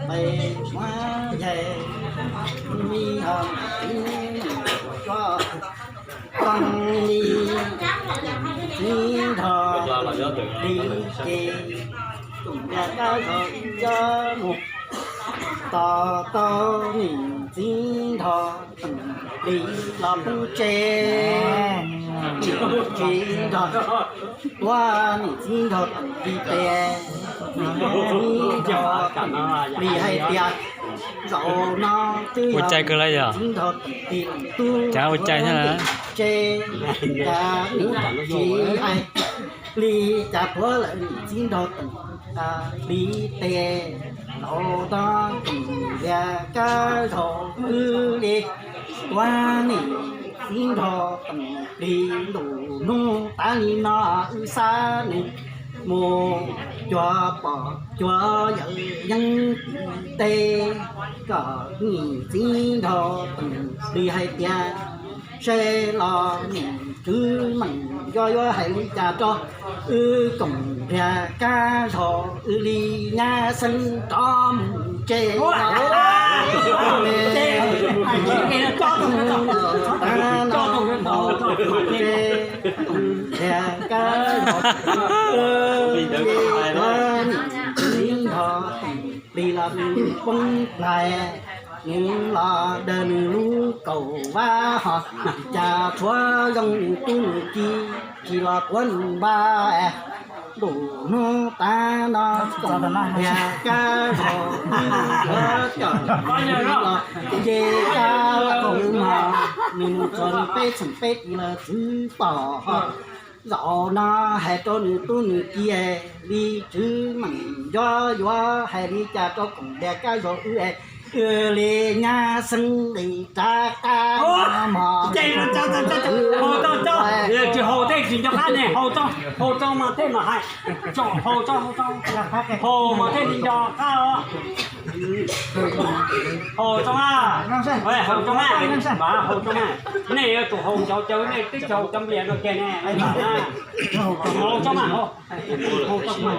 Peb muab yais mi ho tib tso toj li txiv nrho li ces tus npia kab zog ib cov mus tos tau nim txiv nrho teem plis los pub tsev, nim txiv nrho ua nim txiv nrho teem plis tes, nim txiv nrho teem plis hais tias zaum no twb yog nim txiv nrho teem plis tub ua cai thiab tsev, cas ub tsis hais li cas puav lawm nim txiv nrho teem plis tes, zaum no teem npia kab zog wb li ua nim txiv nrho teem plis ntuj hnub tas li no wb xab nws mus cuag pom cuag yawm yeeb tim teb, kom nim txiv nrho teem plis hais tias seb los nim kwv meem nco yuav hais li cas rau wb koom npia kab zog wb li nyab xeeb rov mus tsev. Npia kab zog wb li nim txiv nrho teem plis los nws poob plaws, nws los daws nws lub kaum vab ho cas tshuav zoo nws tub nws ki, tsis los puav npab. Ntuj hnub tas no koom npia kab zog wb yuav coj los nce kab los nws mus txog nws peb txheem peb tis los txwv pom ho. Zaum no hais rau nws tub nws ki li kwv meem nco yuav hais li cas rau koom npia kab zog wb li nyab xeeb nqis rov qab mog. Tsis haus tej tsis nco qab ne, haus tso mas thiaj mam hais, haus tso, haus tso, haus mas thiaj li nco qab os. Haus tso mas, haus tso mas, haus tso mas, nej yuav tsum haus cov cawv, nej twb tsis haus cov nplias no kiag ne. Haus tso mas, haus, haus tso mas,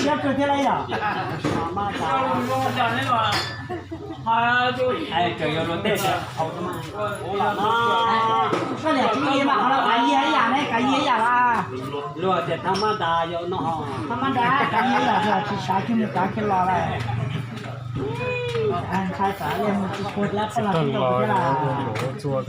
siab kawg thiab lauj yom. Koj niam tsis yi mas qhov los kav yi ib yam ne, kav yi ib yam los. Luag tias tha mab nras yog no, tha mab nras kav yi ib yam, tsis xav kiag mus kav kiag los lawm. Ntshai tsam li mus tsis puag lab poj los tsis tau thiab las. Tseeb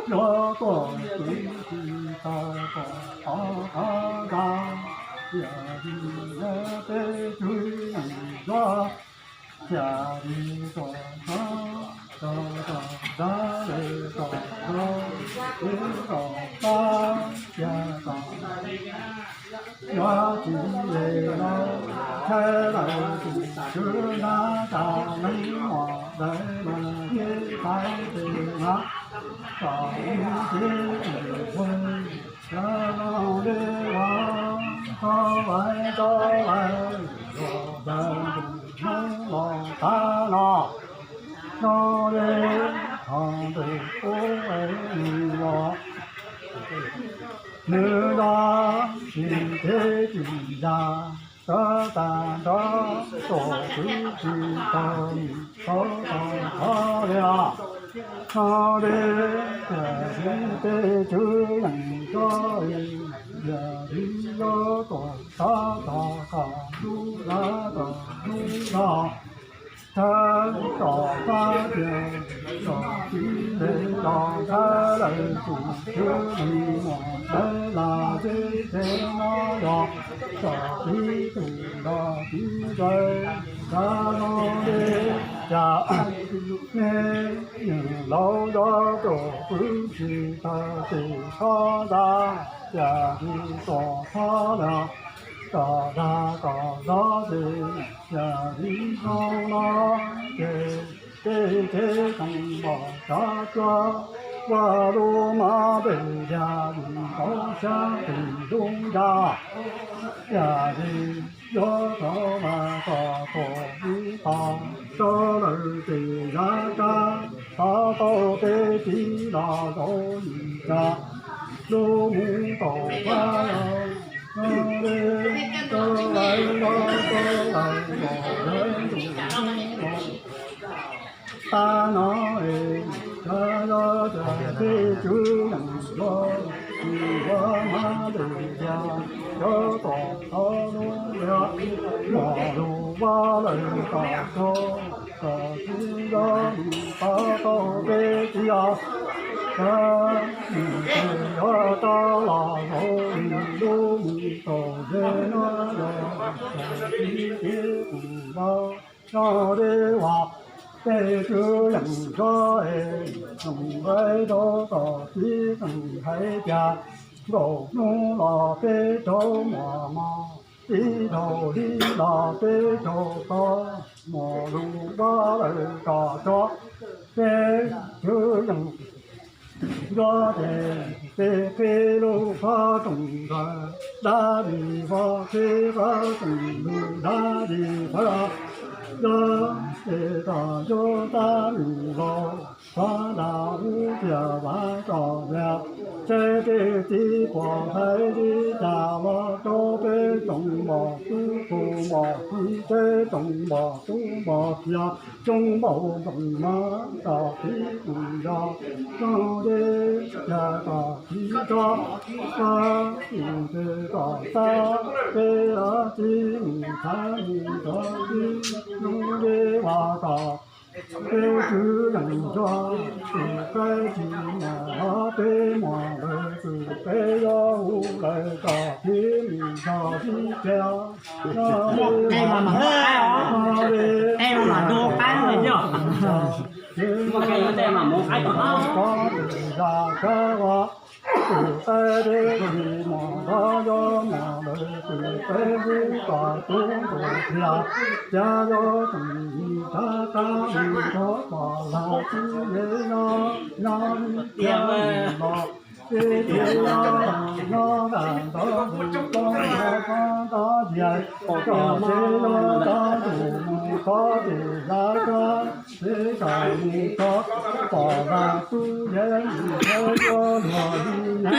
no ua kom siv, siv txuj na, siv txuj kom tsis tau ua, tsis tau haum nkawd siab ntag. Nkawd siab, nkawd xav yuav peb lo lus zoo. Yog, yog los. Nws los tsis ntev tsis zag, txawv tag nrho, tuam kwv tsis tau nim txhawb tau qhov li os. No de, yam li tej tswv yeej tso, yam li yuav tuam txhab tog kom lub zab kom lub zog, thawb tsom fab tias tsom txiv es tsom thawb lawm tus tswv yeej muam thawb las teb teb no yog tsom txiv tus nrog txiv ntxawm zab no de, cas nej yawm laus zov tus kwv tsis tau tes txhob zab, yam li tuam txhob los tom dag tom zov ces yam li zoo no ces tej tsev tsoom mos tsav cuab ua lub mab npes yam li tau sab tes lub ncas, yam li yuav tau mas kom tuam ib qho rau lawm tes yav kab, xav tau peb txiv los zaum ib tsam lub mus tau pab, rau lawm los rau lawm los lawm tus mus tau. Tab no es, yog tias peb tswv yeej tso, tsis ua mab npes yam, yuav kom tau lub liam mos lug ua lawm kom tso, kom txiv zov mus tau tau peb txiv os. Tab mus ces yuav rov los zaum lub mus tau ze no yog txiv txiv tus los no de uas peb tswv yeej tso es, tsoom nqaij rau kom txiv tseem hais tias nkaum hnub los peb rau muas mos, ib zaug li los peb rau tau muas lug ua lawm kom tso, peb tswv yeej tso ces peb qhib lub qhov rooj nkawd dab li vog, qhib qhov rooj lug dab li qhov, yog ces kom yuav tab mus los, qhov dag ub tias vas tso lias, seb peb txiv puas hais li cas los rau peb tsoom mos tub tus mos txiv, peb tsoom mos tub mos kiag coob npaum ntoos mas kom txiv tus yog zoo de, yog kom txiv tso, tso tus ces kom txab peb txiv mus txhav mus rov txiv zoo de uas kom peb tswv yeej tso, tus qaib tsis muaj los peb muaj lawm tus peb yuav hu lawm kom txiv mus txog txiv pliag. Tej mas mam muab qaib os, tej mas mam du qaib no yog. Muaj tej mas mam muab qaib kom hab. Tus qaib deb tsis muaj los yuav muaj lawm tus peb hu kom tub tus pliag, cas yuav tseem mus txhav qab mus rov pom lag tub yev nyob nyob tiag los. Peb txiv nyob nyob nram ntawd mus txog nram qab ntab yias, coj peb nyob ntab ntug mus txog tim yav kab, peb txawm mus txog pom lag tub yev mus txog yuav luag li na.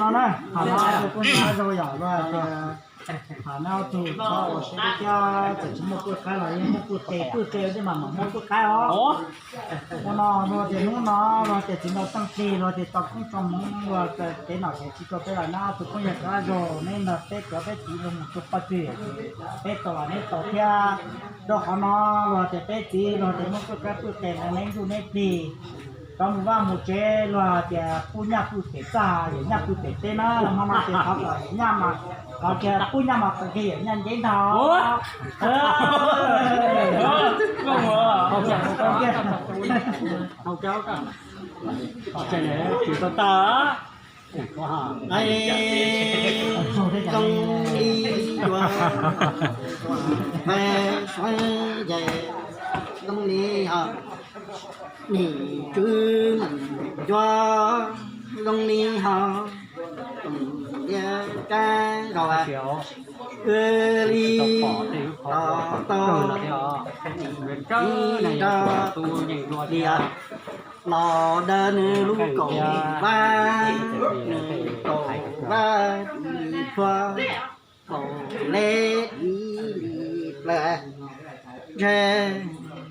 No na, tham no kuj nyob zoo yam luag tias tham no tug txhob ua siab thiab, txawm tsis muaj pwj qaib los yeej muaj pwj qe, pwj qe tej mas mam muab pwj qaib os. Ua no luag tias hnub no luag tias txiv nraug txeej tig luag tias tso koob tso hmoov luag tias kev nom kev tswv rau peb los na tus phooj ywg sawv daws, neb nrog peb cov peb txiv luag mus tua poj tseg, peb tau los neb tau thiab. Rau qhov no luag tias peb txiv luag tias muaj pwj qaib pwj qe ntawd neb ntsuj neb plig, rov mus vaj mus tsev luag tias pub nyaj pwj pem txaj yawm nyaj pwj pem teb na, hmo no ces thov kom yawm nyaj mas, thov kiag pub nyaj mas qhia yawm nyaj nceb ntag. Tsis tau tag. Zoo li yuav, peb sawv nce, zoo li ho, nim tswv ncuav, zoo li ho, lia kab zog, wb li los tau, nim tswv ncuav, lia los dawb nws lub kaum vab, nws kaum vab li plhuav, kaum leb li li plaws, ntshe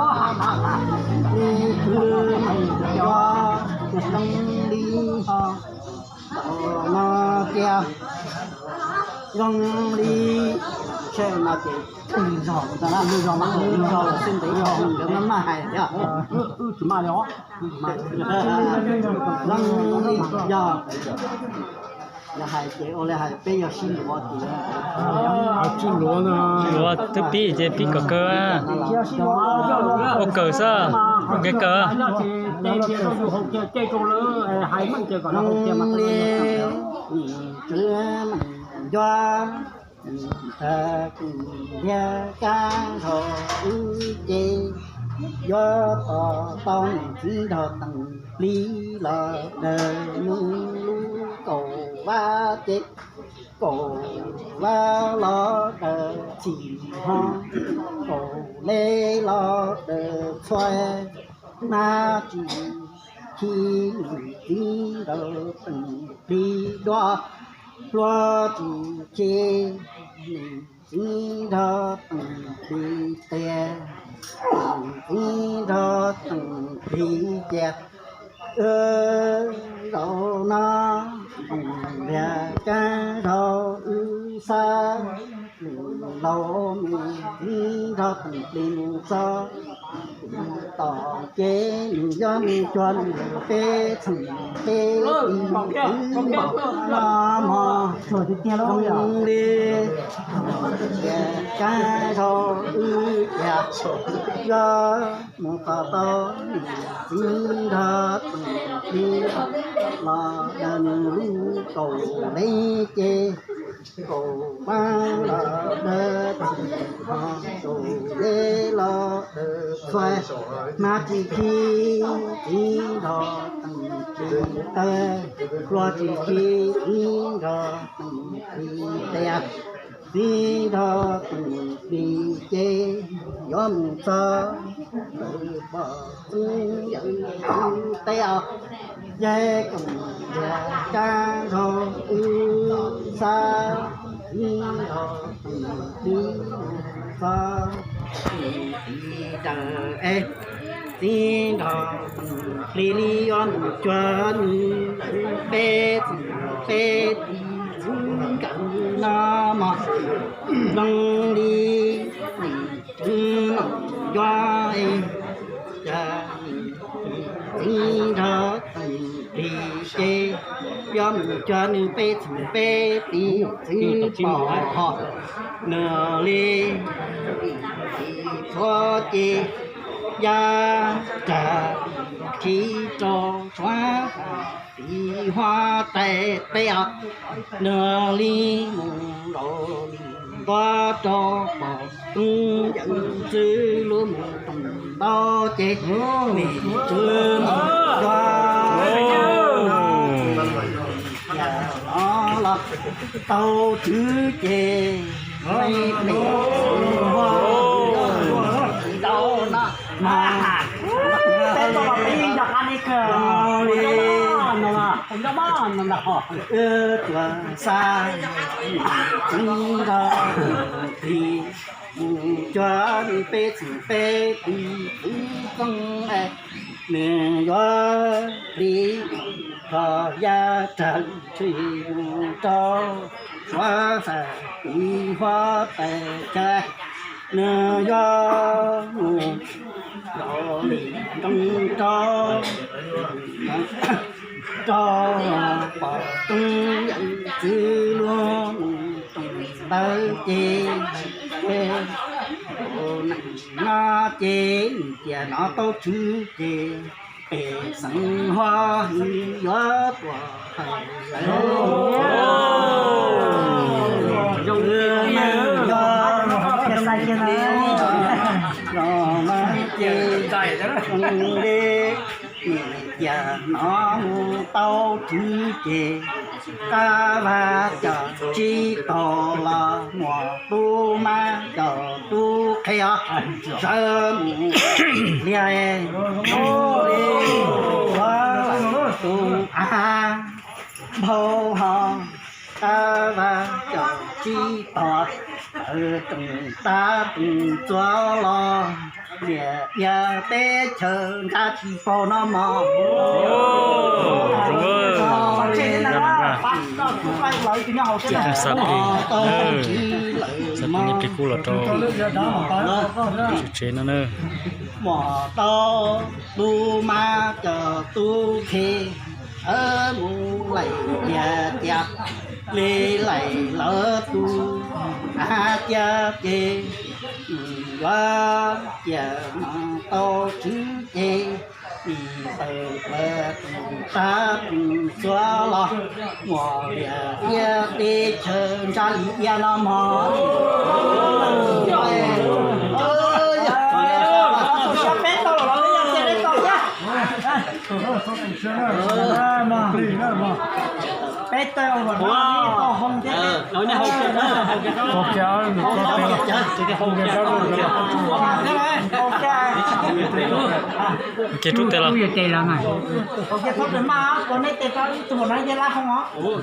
Ib tug neeg coj zoo li no tiag, zoo li seb no ces lwm zog, lwm zog mas lwm zog lawm xwb, ntev zog nkawd maj maj hais thiab. Wb tsis maj li os. Zoo li yog, yog hais ces ua li hais peb yog sib luav ces, sib luav twb pib ces pib kom kawg. Ua kawg xwb, ua kev kawg. Zoo li nim txwv meem ncuab ntawd kuj ntiag kab nrho wb ces yuav tos tau nim txwv nrog teem plig los daws nws lub kaum vab ces kaum vab los daws txhim ho, kaum le los daws txhua, nab tsis khi nim txwv nrog teem plig dua, hlua tsis khi nim txwv nrog teem plig tiag, nim txwv nrog teem plig tiag. Zaum no ntiag kab nrho wb xab, laus nim txwv nrog teem plig mus txog tom kev, nws yuav mus cuag nws peb txheem peb tis txwv npaum no mog. Zoo li ntiag kab nrho wb tiag, yuav mus tos tau nim txwv nrog teem plig los daws nws lub kaum le ces kaum vab los daws txhim ho, kaum le los daws txhua, nab tsis khi txwv nrog teem plig tawg, hlua tsis khi txwv nrog teem plig tiag. Txwv nrog teem plig ces yuav mus txog lawm pom txwv yawm teb os, ces koom ntiag kab nrho wb xab, txwv nrog teem plig mus txog nim plig daws es, txwv nrog teem plig li yuav mus cuag nws peb txheem peb tis txwv nkawm no mog. Zoo li nim txwv meem ncuab es, cas nim txwv nrog teem plig ces yuav mus cuag nws peb txheem peb tis txwv pom hos, nws li tis txhua ces ya rag, tsis rau suav tiv huab tais peb os, nws li mus laus li ntua rau pom tub yawm txwv lub mus roos ntau ces nim tswv mus cua no los tau tswv ces me pem ua tau no mas peb tau los peb yeej nco qab li kawg li no mas no mas no mas no mas tuaj xa txwv nrog plig mus cua peb txwv peb plig txwv txooj es nws yuav plig kho ya rag tshwm mus rau suav tiv huab tais cai nws yuav mus rau li nroo rau rau pom tub yawm txwv lub mus roos ntawd ces peb ua neej no ces cia no tau tswv ces pem xeev huab hwm yuav tuaj hawm lawm. Zoo li no ces zoo li nim cia no mus tau tswv ces qab vaj cov tsib taug los muaj tub mab cov tub qhe os, sawv mus liag li ua tus av nphau ho qab vaj cov tsib taug tawv roos tab roos txuav los liam ia teb chaws nrab tsis paug no mog. Zoo li no tau tswv lawm mog. Tsev no na. Muaj tau tub mab cov tub qhe sawv mus laim tias tias li laim lawv tus av cia ces yuav cia no tau tswv ces nim tawm plaws tus tab tus txuav los muaj liam ia teb chaws nrab li ia no mog. Peb tawg ua tau hoo thiab. Ua kiag rub tes los. Ua kiag thaub tes mas, ua neb tes rau ib tug no ces lab hoo os.